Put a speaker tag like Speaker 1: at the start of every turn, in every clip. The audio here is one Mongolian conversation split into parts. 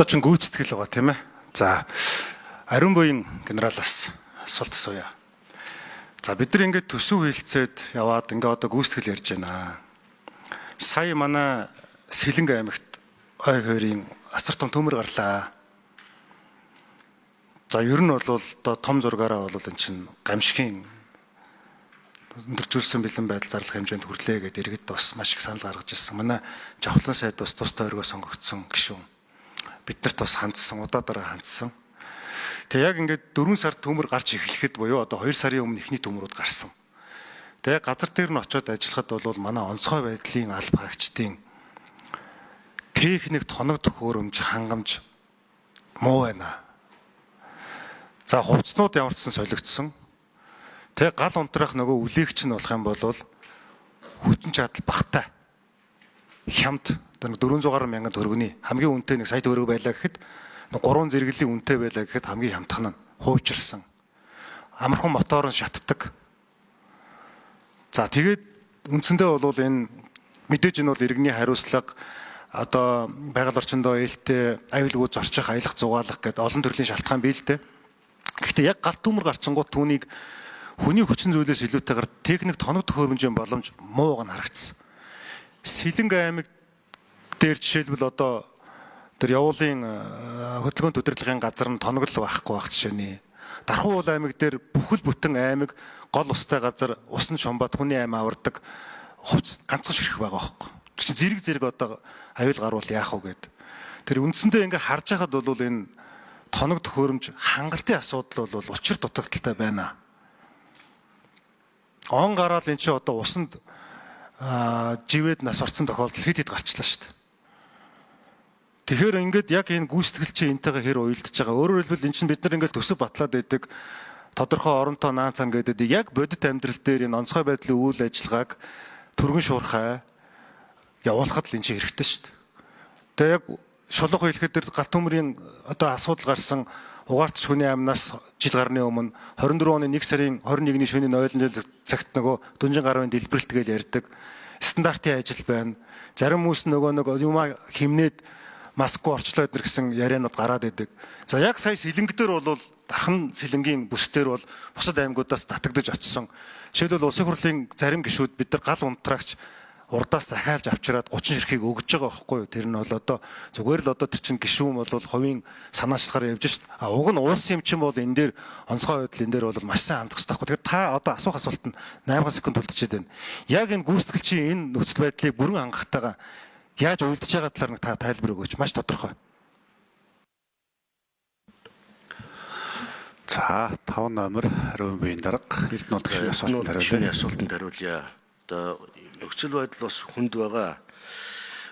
Speaker 1: Одоо чин гүйцэтгэл байгаа, тийм ээ. За, Ариун буян генералаас асуулт асууя. За, бид нар ингээд төсөв хилцээд яваад ингээд одоо гүйцэтгэл ярьж байна. Сая манай Сэлэнг аймагт ой хоёрын асар том төмөр гарлаа. За, ер нь бол одоо том зургаараа бол эн чинь гамшигын өндөржүүлсэн бэлэн байдал зарлах хэмжээнд хүрлээ гэдээ иргэд бас маш их санал гаргаж ирсэн. Манай Жавхлан сайд бас тус тойргоо сонгогдсон гишүүн. Биднэрт бас хандсан, удаа дараа хандсан. Тэгээ яг ингээд 4 сар төмөр гарч эхлэхэд буюу одоо 2 сарын өмнө эхний төмөрүүд гарсан. Тэгээ газар дээр нь очиод ажиллахад бол манай онцгой байдлын алба хаагчдын техник тоног төхөөрөмж хангамж муу байна. За, хувцснууд ямар ч сан солигдсон. Тэгээ гал унтраах нөгөө үлээгч нь болох юм бол хүчин чадал багтай. Хямд одоо 400 гаруй мянган төгрөгийн хамгийн үнэтэй нэг сая төгрөг байлаа гэхэд, гурван зэрэглэлийн үнэтэй байлаа гэхэд хамгийн хямдхан нь хуучирсан. Амархан мотор нь шатдаг. За, тэгээд үндсэндээ бол энэ мэдээж энэ бол иргэний хариуцлага, одоо байгаль орчиндөө ээлтэй, аюулгүй зорчих, аялах, зугаалах гэдэг олон төрлийн шалтгаан бий л дээ. Гэхдээ яг галт төмөр гарчингууд түүнийг хүний хүчин зүйлээс илүүтэйгээр техник тоног төхөөрөмжийн боломж мууг нь харагдсан. Сэлэнг аймаг дээр жишээлбэл одоо тэр явуулын хөдөлгөөн удирдлагын газар нь тоноглол байхгүй байх жишээний. Дархуул аймаг дээр бүхэл бүтэн аймаг гол устай газар усан шумбаад хүний ам авардаг хувц ганцхан ширхэг байгаа байхгүй. Тэр чинь зэрэг зэрэг одоо аюул гарвал яах вэ гэд. Тэр үндсэндээ ингээ харж байхад бол энэ тоног төхөөрөмж хангалтын асуудал бол учир дутагдaltaй байна. Он гараал эн чинь одоо усанд живэд нас орсон тохиолдол хэд хэд гарчлаа шүү дээ. Тэгэхээр ингээд яг энэ гүйцэтгэл чинь энтэйгээ хэр уялдаж байгаа. Өөрөөр хэлбэл, эн чинь бид нар ингээд төсөв батлаад байдаг, тодорхой оронтоо наан цан гэдэг, яг бодит амьдрал дээр энэ онцгой байдлын үйл ажиллагааг түргэн шуурхай явуулахад л эн чинь хэрэгтэй шүү дээ. Тэгээ яг шулуух хэлэхэд тэр галт төмрийн одоо асуудал гарсан угаарч хүний амнаас жил гарны өмнө 24 оны 1 сарын 21-ний шөнийн 0 цагт нөгөө дүнжин гаруйн дэлбэрэлт гэж ярьдаг. Стандартын ажил байна. Зарим хүмүүс нөгөө нэг юмаа химнээд маскгүй орчлоо эднэр гэсэн ярианууд гараад идэг. За, яг сая Сэлэнг дээр бол дархан Сэлэнгийн бүс дээр бол бусад аймагудаас татагдаж очсон. Жишээлбэл, улсын хурлын зарим гишүүд бид нар гал унтраагч урдаас захиалж авчираад 30 ширхгийг өгж байгаа байхгүй юу? Тэр нь бол одоо зүгээр л одоо тэр чинь гишүүн бол хувийн санаачлахаар явж шít. А уг нь улсын юм чинь бол энэ дээр онцгой байдал энэ дээр бол маш сайн хандах хэрэгтэй байхгүй. Тэгэхээр та одоо асуух асуулт нь 8 секунд үлдчихэд байна. Яг энэ гүйцэтгэл чинь энэ нөхцөл байдлыг бүрэн хангахтайгаа яаж уялдаж байгаа талаар нэг та тайлбар өгөөч. Маш тодорхой.
Speaker 2: За, 5 номер Ариун буян дарга Эрдэнэ гишүүний асуултанд хариулъя.
Speaker 3: Асуултанд хариулъя. Одоо нөхцөл байдал бас хүнд байгаа.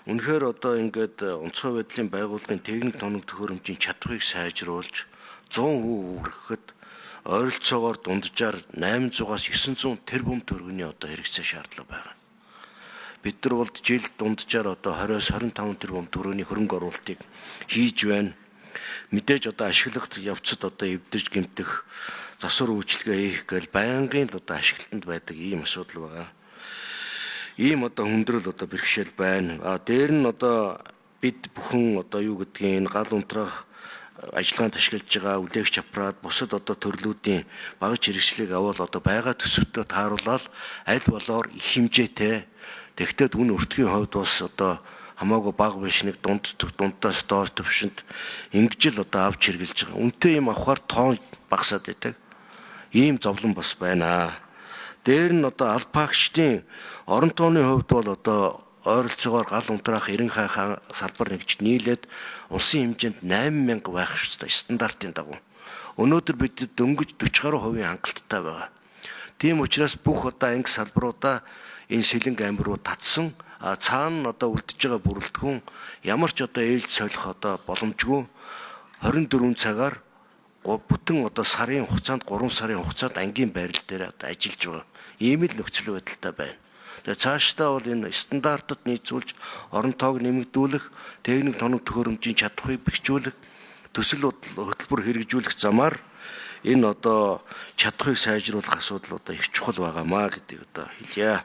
Speaker 3: Үнэхээр одоо ингээд онцгой байдлын байгууллагын техник тоног төхөөрөмжийн чадварыг сайжруулж 100% хүргэхэд ойролцоогоор дунджаар 800-аас 900 тэрбум төгрөгийн одоо хэрэгцээ шаардлага байгаа. Бид нар бол жил дунджаар одоо 20-оос 25 тэрбум төгрөгийн хөрөнгө оруулалтыг хийж байна. Мэдээж одоо ашиглах явцад одоо эвдэрч гэмтэх, засвар үйлчилгээ хийх гээл байнгын л одоо ашиглалтанд байдаг ийм асуудал байгаа. Ийм одоо хүндрэл одоо бэрхшээл байна. А дээр нь одоо бид бүхэн одоо юу гэдгийг энэ гал унтраах ажиллагаанд ашиглаж байгаа үлээгч аппарат, бусад одоо төрлүүдийн багаж хэрэгслийг авал одоо байгаа төсөвтөө тааруулаад аль болоор их хэмжээтэй. Тэгвэл үн өртгийн хувьд бас одоо хамаагүй бага биш, нэг дунд дундаас доош төвшөнд ингэж л одоо авч хэрэглэж байгаа. Үнэтэй юм авахар тоон багасаад байдаг. Ийм зовлон бас байна. Дээр нь одоо алпагчдын орон тооны хувьд бол одоо ойролцоогоор гал унтраах 90 хайхаа салбар нэгж нийлээд улсын хэмжээнд 8000 байх ёстой стандартын дагуу. Өнөөдөр бид дөнгөж 40 гаруй хувийн хангалттай байгаа. Тийм учраас бүх одоо анги салбаруудаа энэ Сэлэнг аймаг руу татсан, цаана нь одоо үлдэж байгаа бүрэлдэхүүн ямар ч одоо ээлж солих одоо боломжгүй 24 цагаар бүтэн одоо сарын хугацаанд, 3 сарын хугацаанд ангийн байрал дээр одоо ажиллаж байгаа. Ийм л нөхцөл байдалтай байна. Тэгээ цаашдаа бол энэ стандартад нийцүүлж орон тоог нэмэгдүүлэх, техник тоног төхөөрөмжийн чадварыг бэхжүүлэх, төсөл хөтөлбөр хэрэгжүүлэх замаар энэ одоо чадварыг сайжруулах асуудал одоо их чухал байгаамаа гэдгийг одоо хэлье.